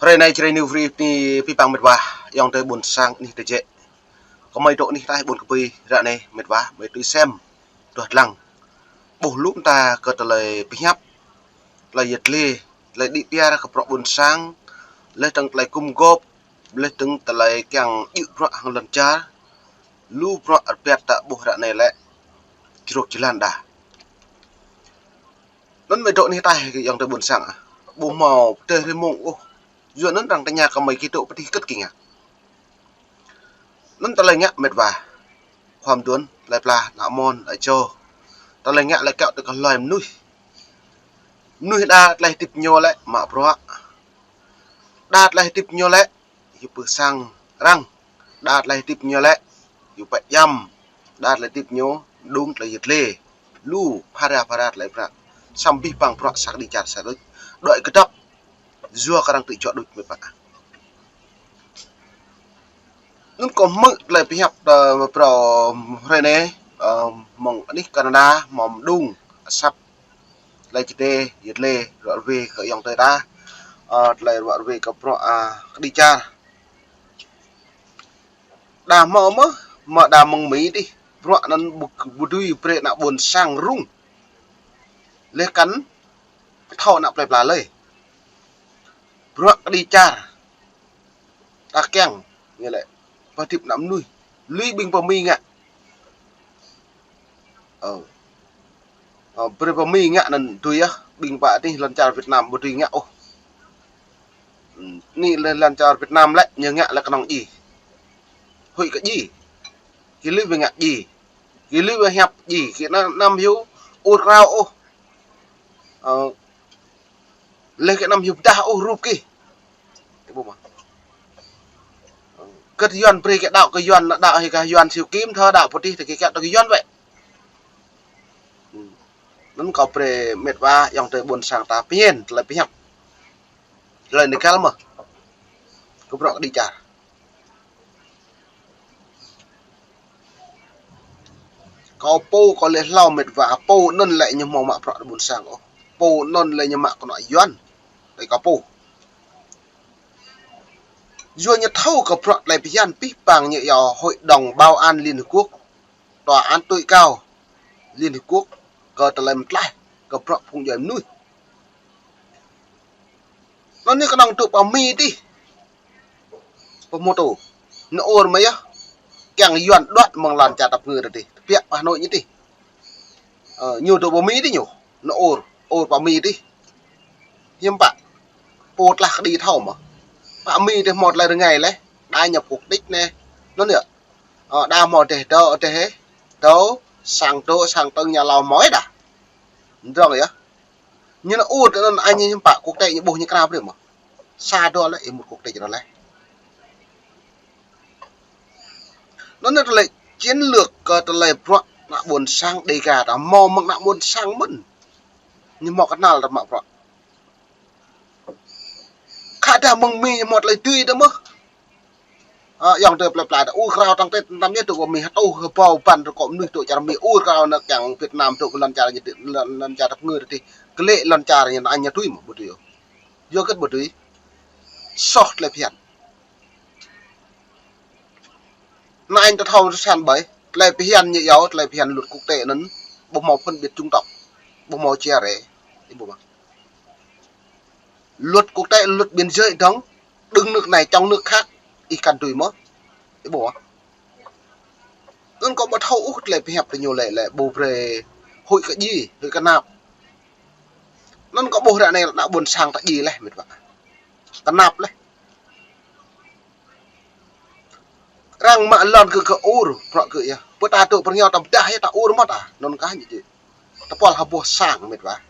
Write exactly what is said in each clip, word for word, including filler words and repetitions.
Hrơi anai Jrai New Free ni pih pang mĕt wa, ayŏng adơi ƀuôn sang anih tơjĕ. Kơmơi dŏ anih ataih ƀôn kơpui ră anai mĕt wa, mơi tui sem, duah lăng. Ƀuh lu mơta kơ tơlơi pơhiăp, tơlơi yăt lĕ, tơlơi đĭ piar kơ bruă ƀuôn sang, laih dơ̆ng tơlơi gum gôp, laih dơ̆ng tơlơi kiăng djơ̆ bruă hăng lŏn čar, lu bruă rơpiăt ta ƀuh ră anai lĕ, jrôk jơlan đa. Anŭn mơi dŏ anih ataih kơ ayŏng adơi ƀuôn sang ah. Ƀu hmâo pơdơi hrơi mông ôh. Yua anŭn arăng tơña kơmơi kơ dŏ pơ dih hơget kơ ngă. Anŭn tơlơi ngă mĕt wa. Khua mơduôn, tơlơi pla, ană mơnuih, ană čô. Tơlơi ngă lĕ kiaŏ tui kơ hloi mơnuih. Mơnuih đa tơlơi hơdip ñu lĕ mă bruă. Đa tơlơi hơdip ñu lĕ yua pơ sang arăng. Đa tơlơi hơdip ñu lĕ yua pơjăm. Đa tơlơi hơdip ñu dŏng tơlơi yăt lĕ. Lu phara phara tơlơi bruă. Samơ̆ pih pang bruă sa kơđi čar sa đôč. Đuaĭ kơdŏp. Yua kơ arăng tui čuă đôč mĕt wa. Anŭn kâo hmư̆ tơlơi pơhiăp, ơ, phrâo hrơi anai, ơ, mơ̆ng anih Canada, mơ̆ng dŏng, asăp, tơlơi čơđai, yăt lĕ, ruă rơwe kơ ayŏng adơi ta, ơ, tơlơi ruă rơwe kơ bruă, a, kơđi čar. Đa hmâo mơ̆, mơ̆ đa mơ̆ng Mi dih, bruă anŭn ƀu, ƀu dưi brơi ană ƀuôn sang rŭng. Laih kăn, thâo ană plơi pla lơi. Bruă kơđi čar. Ta kiăng, ñu lĕ, pơhơdip ană mơnuih. Lui ƀing pơ Mi ngă. Ơ. Ơ, brơi pơ Mi ngă anŭn dưi ah, ƀing pơ anih lŏn čar Việt Nam ƀu dưi ngă ôh. Ơ, anih lŏn čar Việt Nam lĕ, ñu ngă lĕ kơnơ̆ng djai. Huĭ kơ djai. Kơ lui ƀing ngă djai. Kơ lui ƀing hiăp djai. Kơ anăm, anăm hyu ur krao ôh. Ơ, laih kơ anăm hyu pơdah ôh rup kơ. Ơ, ƀu mă. Kơ Yuan brơi kơ đaŏ kơ Yuan, đaŏ hĭ kơ Yuan siu kim thơ đaŏ pơ dih tơ kơ kiaŏ tơ kơ Yuan wĕ. Anŭn kâo brơi mĕt wa ayŏng adơi ƀuôn sang ta pơñen tơlơi pơhiăp. Tơlơi nơkal mơ̆. Kơ bruă kơđi čar. Kâo pô kâo lĕ hlâo mĕt wa, pô anŭn lĕ ñu hmâo mă bruă ƀuôn sang ôh. Pô anŭn lĕ ñu mă kơnuk Yuan. Tui kâo pô. Yua ñu thâo kơ bruă tơlơi phiăn pih pang ñu yua Hội đồng Bảo an Liên Hợp Quốc, Tòa án Tối cao Liên Hợp Quốc, kơ tơlơi mơtlaih kơ bruă phung djuai mơnuih. Anŭn ñu kơnơ̆ng tŭ pơ Mi dih. Pơ mơtô. Ñu ur mơ̆ yơh. Kiăng Yuan đuaĭ mơ̆ng lŏn čar tơpơngư dih. Tơbiă pơ Hà Nội ñu dih. Ơ, ñu tŭ pơ Mi dih ñu. Ñu ur, ur pơ Mi dih. Hiư̆m pă. Pô tơlơi kơđi thâo mơ̆. Pơ Mi dih hmâo tơlơi rơngai leh. Đa ñu pŭk đĭč neh. Anŭn yơh. Ơ, đa hmâo dêh dŏ, dêh, dŏ, sang dŏ, sang tơ̆ng ñu hlâo hmâo ih đa. Drŏng yơh. Ñu anŭn ur tơ anŭn añ ñu hiư̆m pă quốc tế ñu ƀuh ñu krao brơi mơ̆. Sa dŏ leh, ih mŭt quốc tế dŏ leh. Anŭn anai tơlơi chiến lược kơ tơlơi bruă ană ƀuôn sang Dêga ta hmâo mơ̆ng ană ƀuôn sang mơ̆n. Ñu hmâo kơnăl tơ mă bruă. Khă dah mơ̆ng Mi ñu hmâo tơlơi dưi tơ mơ̆. Ơ, ayŏng adơi plơi pla ta ur krao tăng tết năm ñu tŭ pơ Mi hơtuh hơbâo ƀăn rơkâo mơnuih tŭ čar Mi ur krao nao kiăng Việt Nam tŭ pơ lŏn čar ñu dih, lŏn, lŏn čar tơpơngư dih. Kơ lĕ lŏn čar ñu anŭn añ ñu dưi mơ̆ ƀu dưi. Yua hơget ƀu dưi. Soh tơlơi phiăn. Anŭn añ ta thâo rơsan ƀai, tơlơi phiăn ñu yua, tơlơi phiăn luật quốc tế anŭn, ƀu hmâo phân biệt chủng tộc, ƀu hmâo chia rẽ, ih ƀuh mơ̆. Luật quốc tế, luật biên giới dŏng, đứng nước này chống nước khác, ih kăn dưi mơ̆, ih ƀuh mơ̆. Anŭn kâo ƀu thâo ôh tơlơi phiăn tơ ñu lĕ, lĕ ƀu brơi huĭ kơ djai, huĭ kơ anăp. Anŭn kâo ƀuh ră anai ană ƀuôn sang ta djai leh, mĕt wa. Kơ anăp leh. Arăng mă lŏn kơ, kơ ur, bruă kơ yơh. Pơ ta tŭ pơrơngiao ta pơdah yơh ta ur mơ̆ ta. Anŭn kah ñu djai. Tơpul hơbôh sang mĕt wa.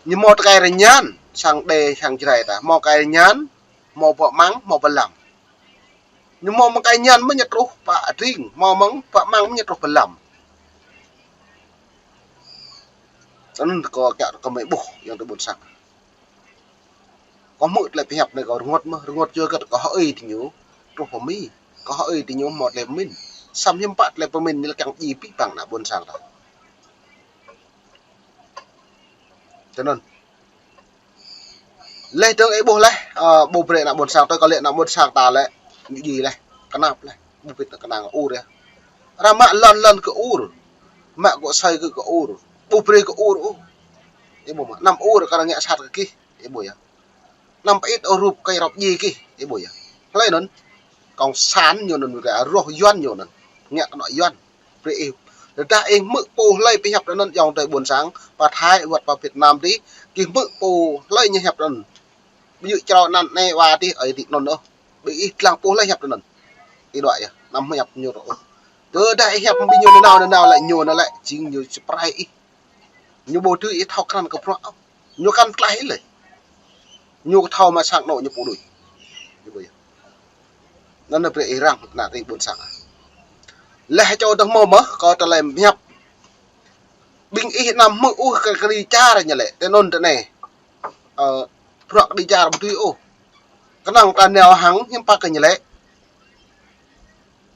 Ñu hmâo tơkai rơñan, sang Đê, sang Jrai ta. Hmâo tơkai rơñan, hmâo pơ amăng, hmâo pơ amăng. Ñu hmâo mơ̆ng tơkai rơñan mơ̆ ñu truh pơ adring, hmâo mơ̆ng pơ amăng mơ̆ ñu truh pơ amăng. Anŭn kâo kiăng kơ mơi ƀuh, ayŏng adơi ƀuôn sang. Kâo hmư̆ tơlơi phiăn anai kâo rơngot mơ̆, rơngot yua hơget kâo hơ-ơi tơ ñu, truh pơ Mi. Kâo hơ-ơi tơ ñu hmâo tơlơi pơmĭn. Samơ̆ hiư̆m pă tơlơi pơmĭn ñu lĕ kiăng djai pih pang ană ƀuôn sang ta. Tơ anŭn. Laih dơ̆ng ih ƀuh laih, ơ, ƀu brơi ană ƀôn sang, tui kơ lĕ ană ƀôn sang ta lĕ, ñu djai laih, kơnăp laih, ƀu pĭt kơnang ur yơh. Arăng mă lŏn lŏn kơ ur, mă kơ asơi kơ, kơ ur, ƀu brơi kơ ur ôh. Ih ƀuh mơ̆, anăm ur kơ arăng ngă sat kơ gih, ih ƀuh yơh. Anăm pơit ôh rup kơi rŏp djai gih, ih ƀuh yơh. Hlơi anŭn, cộng sản ñu anŭn, rŏh Yuan ñu anŭn, ngă kơnŏ Yuan. Brơi ih, tơdah ih hmư̆ pô hlơi pơhiăp tui anŭn, ayŏng adơi ƀôn sang, pơ Thái, wơ̆t pơ Việt Nam dih, gih hmư̆ pô hlơi ñu hiăp tui anŭn. Ƀu djơ̆ črâo anăn anai wa dih, ơi dih anŭn ôh. Ƀing ih lăng pô hlơi hiăp tui anŭn. Ih đuaĭ yơh, anăm hiăp ñu rŏ ôh. Tơdah ih hiăp ƀing ñu nanao, nanao lĕ ñu anŭn lĕ, jing ñu sơprai ih. Ñu ƀu dưi ih thâo krăn kơ bruă ôh. Ñu kăn tlaih ih lĕ. Ñu kơ thâo mă sang anŏ ñu pô đôč. Ñu ƀu yơh. Anŭn anai brơi ih răng, ană tring ƀôn sang. Laih čô dơ̆ng hmâo mơ̆, kâo tơlơi hiăp. Ƀing ih anăm hmư̆ ôh kơ kơđi čar ñu lĕ, tui anŭn tui anai. Ơ, bruă kơđi čar ƀu dưi ôh. Kơnơ̆ng ta nao hăng hiư̆m pă kơ ñu lĕ.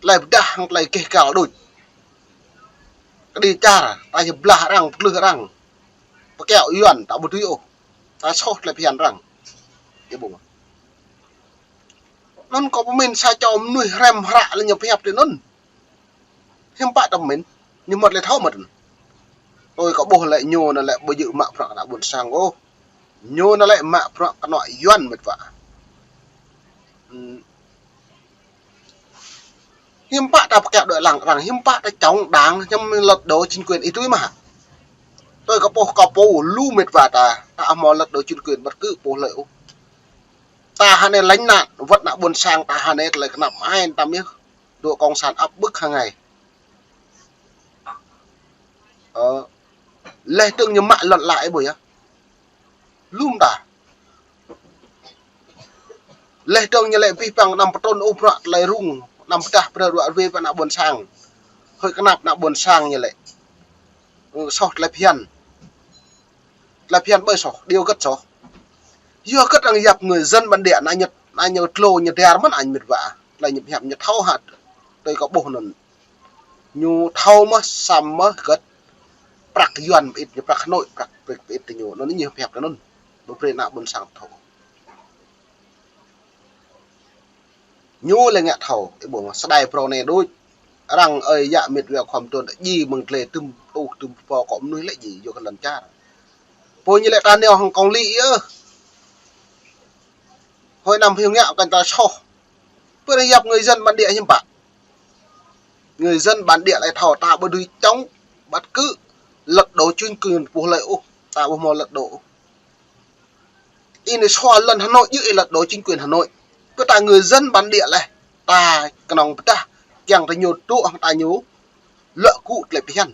Tơlơi pơdah hăng tơlơi gêh gal đôč. Kơđi čar, ta ñu blah arăng, pơtlưh arăng. Pơkiaŏ Yuan, ta ƀu dưi ôh. Ta soh tơlơi phiăn arăng. Ih ƀuh mơ̆. Anŭn kâo pơmĭn sa čô mơnuih hrăm hră lĕ ñu pơhiăp tui anŭn. Hiư̆m pă ta pơmĭn, ñu mơ̆t lĕ thâo mơ̆t. Tui kâo ƀuh lĕ ñu anŭn lĕ ƀu djơ̆ mă bruă kơ ană ƀôn sang ôh. Ñu anŭn lĕ mă bruă kơnŏ Yuan mĕt wa. Ừm. Hiư̆m pă ta pơkiaŏ đuaĭ lăng arăng, hiư̆m pă ta chống đảng, hiư̆m lật đổ chính quyền ih tui mơ̆ hă. Tui kâo ƀuh kâo pô lu mĕt wa ta, ta hmâo lật đổ chính quyền bất cứ pô hlơi ôh. Ta hơnai lánh nạn, wơ̆t ană ƀôn sang ta hơnai tơlơi kơnăp ai tam yơh. Dŏ cộng sản áp bức hàng ngày. Ơ, laih dơ̆ng ñu mă lŏn ala ih ƀuh yơh. Lŏm ta. Laih dơ̆ng ñu lĕ abih bang anăm pơtrŭn ôh bruă tơlơi rŭng, anăm pơdah brơi ruă ruê pơ ană ƀôn sang. Hơi kơnăp ană ƀôn sang ñu lĕ. Ơ, soh tơlơi phiăn. Tơlơi phiăn ƀơi soh, điều hơget soh. Yua hơget arăng yap người dân bản địa ană ñu, ană ñu tlô ñu dar mơ̆n anh mĕt wa. Tơlơi ñu pơhiăp ñu thâo hă. Tui kâo ƀuh anŭn. Ñu thâo mơ̆, săm mơ̆, hơget. Prăk Yuan pơit ñu, prăk Hà Nội, prăk, prăk pơit tơ ñu. Anŭn ñu pơhiăp tui anŭn. Ƀu brơi ană ƀôn sang thâo. Ñu lĕ ngă thâo, ih ƀuh mơ̆, sơđai phrâo anai đôč. Arăng ơi yă mĕt wa khŏm tơl djai mơ̆ng tlê tŭm tuh tŭm pô kơ mơnuih lĕ djai, yua kơ lŏn čar. Pô ñu lĕ ta nao hăng công lý yơh. Hơi anăm hiu ngă kơ ta soh. Pơ anai yap người dân bản địa hiư̆m pă. Người dân bản địa lĕ thâo ta ƀu dưi chống bất cứ lật đổ chính quyền pô hlơi ôh. Ta ƀu hmâo lật đổ ôh. Ih anai sua lŏn Hà Nội djơ̆ ih lật đổ chính quyền Hà Nội. Kơ ta người dân bản địa lĕ. Ta kơnơ̆ng pơdah. Kiăng tơ ñu dŏ hăng ta ñu. Lŏ gŭ tơlơi phiăn.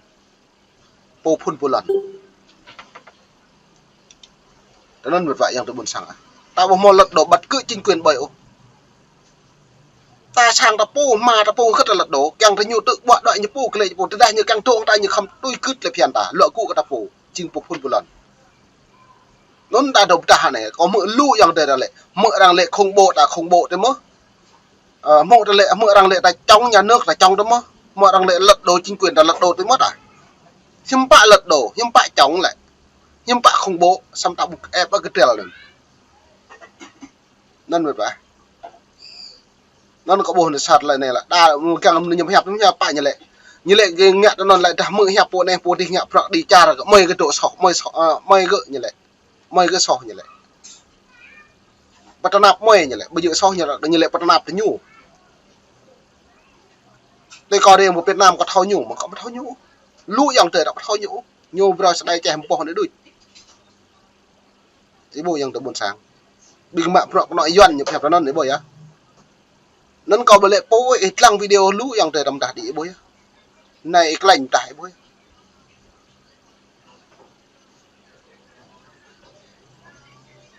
Pô phŭn pô lŏn. Tui anŭn mĕt wa ayŏng adơi ƀôn sang ah. Ta ƀu hmâo lật đổ bất cứ chính quyền ƀơi ôh. Ta sang ta pô, hma ta pô, hơget ta lật đổ, kiăng tơ ñu tŭ ƀuă đuaĭ ñu pô, kơ lĕ ñu pô, tơdah ñu kiăng dŏ hăng ta ñu khŏm tui gưt tơlơi phiăn ta, lŏ gŭ kơ ta pô, jing pô phŭn pô lŏn. Anŭn ta dŏ pơdah anai, kâo hmư̆ lu ayŏng adơi ta lĕ, hmư̆ arăng lĕ khủng bố ta khủng bố tui mơ̆. Ơ, hmư̆ ta lĕ, hmư̆ arăng lĕ ta chống nhà nước ta chống tui mơ̆. Hmư̆ arăng lĕ lật đổ chính quyền ta lật đổ tui mơ̆ ta. Hiư̆m pă lật đổ, hiư̆m pă chống lĕ. Hiư̆m pă khủng bố, săm ta ƀu ĕp ƀă kơdrel anŭn. Anŭn mĕt wa. Anŭn kâo ƀuh anai sat lĕ anai lĕ. Đa mơ̆ng kiăng mơnuih ñu pơhiăp, ñu pơhiăp pă ñu lĕ. Ñu lĕ gơ̆ ngă tui anŭn lĕ dah hmư̆ hiăp pô anai pô dih ngă prăk đi čar kơ mơi gơ̆ dŏ soh, mơi soh, ơ, mơi gơ̆ ñu lĕ. Mơi gơ̆ soh ñu lĕ. Pơtơnap mơi ñu lĕ, ƀu djơ̆ soh ñu lĕ, ñu lĕ pơtơnap tơ ñu. Tui kâo dih mơ̆ng Việt Nam kâo thâo ñu, mơ̆ng kâo ƀu thâo ñu. Lu ayŏng adơi ta ƀu thâo ñu. Ñu brơi sơđai čeh mơboh anai đôč. Ih ƀuh ayŏng adơi ƀôn sang. Ƀing mă bruă kơnŏ Yuan ñu pơhiăp tui anŭn ih ƀuh yơh. Anŭn kâo ƀu lĕ pô ih lăng video lu ayŏng adơi ta mơdah đĭ ih ƀuh yơh. Anai ih klĕñ mơdah ih ƀuh yơh.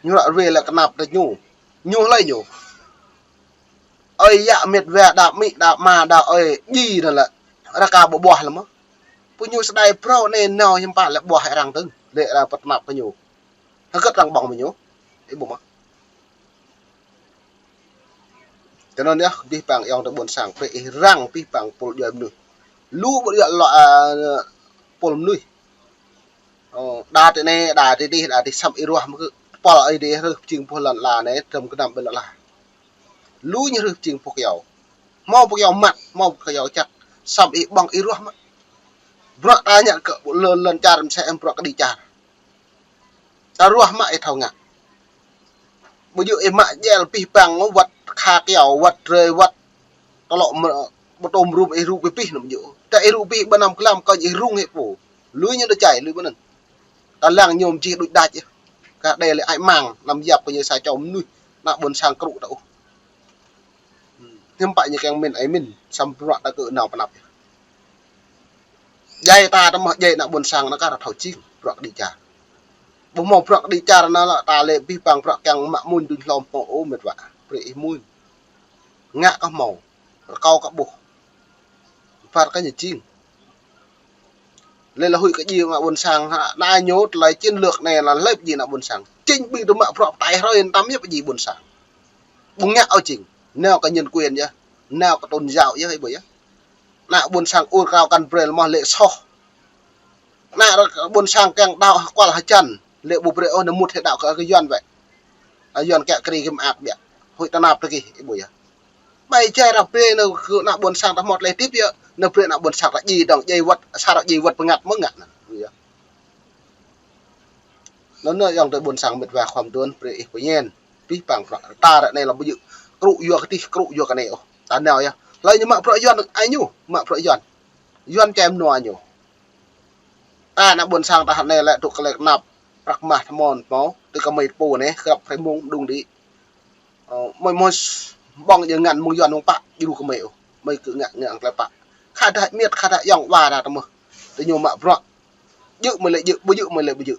Ñu ră ruai lĕ kơnăp tơ ñu. Ñu hlơi ñu. Ơi yă mĕt wa đa amĭ, đa ama, đa ơi djai anŭn lĕ. Rơka ƀu ƀuah lĕ mơ̆. Pô ñu sơđai phrâo anai nao hiư̆m pă lĕ ƀuah arăng dơ̆ng. Lĕ arăng pơtơnap kơ ñu. Hơget arăng ƀơ̆ng mơ̆ ñu. Ih ƀuh mơ̆. Tui anŭn yơh, abih bang ayŏng adơi ƀôn sang, brơi ih răng abih bang pôl djuai mơnuih. Lu ƀu djơ̆ lŏ, ơ, pôl mơnuih. Ơ, đa tơ anai, đa tơ dih, đa tơ dih săm ih ruah mơ̆ kơ. păl ai dêh hrih pơjing boh lŏn la anai, tơm kơnăm ƀơi lŏn la. Lu ñu hrih pơjing boh kơyâo. Hmâo boh kơyâo măt, hmâo boh kơyâo čăt. Samơ̆ ih ƀơ̆ng ih ruah mă. Bruă ta ngă kơ lŏn, lŏn čar mơsĕ em bruă kơđi čar. Ta ruah mă ih thâo ngă. Ƀu djơ̆ ih mă djel pih păng wăt kha kơyâo, wăt drơi, wăt tơlŏ mơ-, ƀu tôm rŭm ih rŭ pih pih anŭn ƀu djơ̆. Ta ih rŭ pih ƀơi anăm glăm kơ ih rŭng hĭ pô. Lui ñu đơ čai, lui ƀơi anŭn. Ta lăng ñu mơjih đôč đač ih. Kah đe lĕ ai mang, anăm yap kơ ñu sa čô mơnuih, ană ƀôn sang krŭ ta ôh. Hiư̆m pă ñu kiăng mĭn ai mĭn, samơ̆ bruă ta kơ nao pơnăp. Djai ta tơmơ̆ djai ană ƀôn sang anŭn kah ta thâo jing, bruă kơđi čar. Ƀu hmâo bruă kơđi čar anŭn lĕ ta lĕ pih păng bruă kiăng mă mŭn đŭn hlom hmâo ôh met wa. Brơi ih mŭn. Ngă kơ hmâo. Rơkâo kơ ƀuh. Phat kơ ñu jing. Lĕ lĕ huĭ kơ djai ană ƀôn sang, ha, anai ñu tơlơi chiến lược anai lĕ lĕ djai ană ƀôn sang. Jing ƀing tơmă bruă pơtai hrơi tăm yơh djai ƀôn sang. Ƀu ngă ôh jing. Nao kơ nhân quyền yơh. Nao kơ tôn giáo yơh, ih ƀuh yơh. Ană ƀôn sang ur krao kăn brơi mơ̆ lĕ soh. Ană ƀôn sang kiăng đaŏ kual hơjăn. Lĕ ƀu brơi ôh, anŭn mŭt hĭ đaŏ kơ, kơ Yuan wơ̆t. A, Yuan kiăng kri kơ mơak biă. Huĭ tơnap tơ gih, ih ƀuh yơh. Ƀai jai ră brơi anŭn kơ ană ƀôn sang ta hmâo tơlơi hơdip yơh. Anŭn brơi ană ƀôn sang ta djai dong, djai wăt, sa ră djai wăt bơngăt mơ̆ ngă anŭn. Ih ƀuh yơh. Anŭn, anŭn yơh tơ ƀôn sang met wa khŏm tuan brơi ih pơñen. Pih păng bruă ta ră anai lăm ƀu djơ̆. Krŭ yua kơ tih, krŭ yua kơ anai ôh. Ta nao yơh. Hlơi ñu mă bruă Yuan ai ñu, mă bruă Yuan. Yuan čem nua ñu. Ta ană ƀôn sang ta hă anai lĕ tŭ kơ lĕ kơnăp. Prăk mah tơmon hmâo, tơ kơ mơi pô anai, krăp hrơi mông đung đĭ. Ơ, mơi mơi s-, ƀơ̆ng djơ̆ ngăn mơ̆ng Yuan mơ̆ng pă, djru kơ mơi ôh. Mơi kơ ngă, ngă tơlơi pă. Khă dah miêt, khă dah yŏng wa dah tơmơ̆. Tơ ñu mă bruă. Djơ̆ mơi lĕ djơ̆, ƀu djơ̆ mơi lĕ ƀu djơ̆.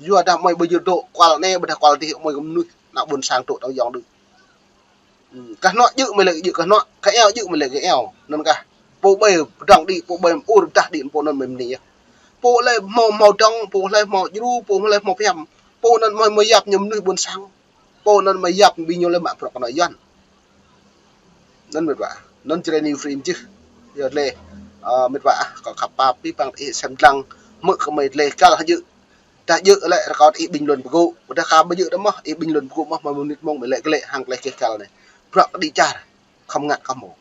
Yua dah mơi ƀu djơ̆ dŏ kual anai, ƀôdah kual tih mơi kơ mơnuih, ană ƀôn sang dŏ tơ yŏng đưm. Ư, kah hnuă djơ̆ mơi lĕ djơ̆ kah hnuă, kah eo djơ̆ mơi lĕ kah eo. Anŭn kah pô ƀai pơdrŏng đĭ, pô ƀai ur pơdah đĭ, pô anŭn mơi mơni yơh. Pô lĕ hmâo, hmâo dŏng, pô lĕ hmâo djru, pô lĕ hmâo phiăm. Pô anŭn mơi, mơi yap ñu mơnuih ƀôn sang. Pô anŭn mơi yap ƀing ñu lĕ mă bruă kơ ană Yuan. Anŭn met wa. Anŭn Jrai New Frame jih. Yơh lĕ, ơ, met wa, kâo khăp pap pih păng ih sem lăng, hmư̆ kơ mơi lĕ găl hơjơ̆. Dah djơ̆ lĕ rơkâo ih bình luận pơgô̆. Ƀôdah kơ ƀu djơ̆ tơmơ̆, ih bình luận pơgô̆ mơ̆, mơi mơnit mông mơi lĕ glĕ hăng tơlơi gêh găl anai. Bruă kơđi čar. Khŏm ngă kơ hmâo.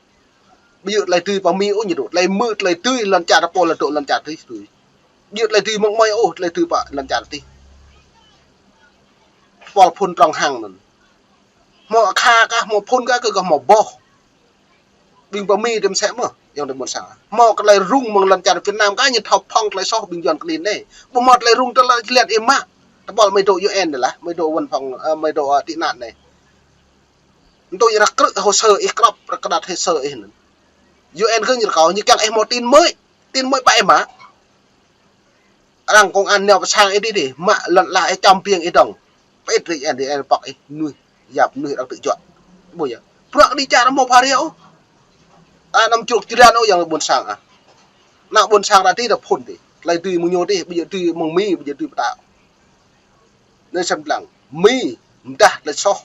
Ƀu djơ̆ tơlơi tui pơ Mi ôh ñu dŏ. Tơlơi mơ̆ tơlơi tui lŏn čar ta pô lĕ dŏ lŏn čar tih tui. Ƀu djơ̆ tơlơi tui mơ̆ng mơi ôh, tơlơi tui pơ lŏn čar tih. Pol phun trong hăng anŭn. Hmâo kha kah, hmâo phun kah, kơ kơ hmâo boh. Ƀing pơ Mi tơm sĕ mơ̆, yŏng tơ ƀôn sang. Hmâo kơ tơlơi rŭng mơ̆ng lŏn čar Việt Nam kah ñu thâo phŏng tơlơi soh ƀing Yuan kơđi anai. Ƀu hmâo tơlơi rŭng tơlơi jơlan ih mă. Tơpul mơi dŏ U N anai lah, mơi dŏ văn phòng, ơ, mơi dŏ, ơ, tị nạn anai. Anŭn tui ñu ră krư̆ hồ sơ ih, krăp ră kơđăt hồ sơ ih anŭn. U N kơ ñu rơkâo, ñu kiăng ih hmâo tin mới. Tin mới ƀă ih mă. Arăng công an nao pơ sang ih đĭ đĭ, mă lŏn la ih čăm piêng ih dŏng. Pơit ri en ri en pŏk ih mơnuih, yap mơnuih arăng tŭ juă. Ƀu yơh. Bruă kơđi čar hmâo phara ôh. Anăm čruk čran ôh yŏng ƀôn sang ah. Ană ƀôn sang ta tih ta phun tih. Tơlơi tui mơ̆ng ñu tih, ƀu djơ̆ tui mơ̆ng Mi, ƀu djơ̆ tui pơtao. Anai sem lăng. Mi, mơdah tơlơi soh.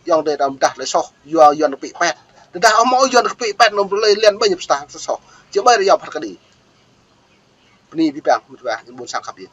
Yŏng adơi ta mơdah tơlơi soh. Yua Yuan kơpĭ pet. Tơdah hmâo Yuan kơpĭ pet, anŭn tơlơi lian ƀai ñu pơstah tơlơi soh. Či ƀai ră yua phat kơđi. Bơni pih păng, met wa, ƀôn sang khăp yơh.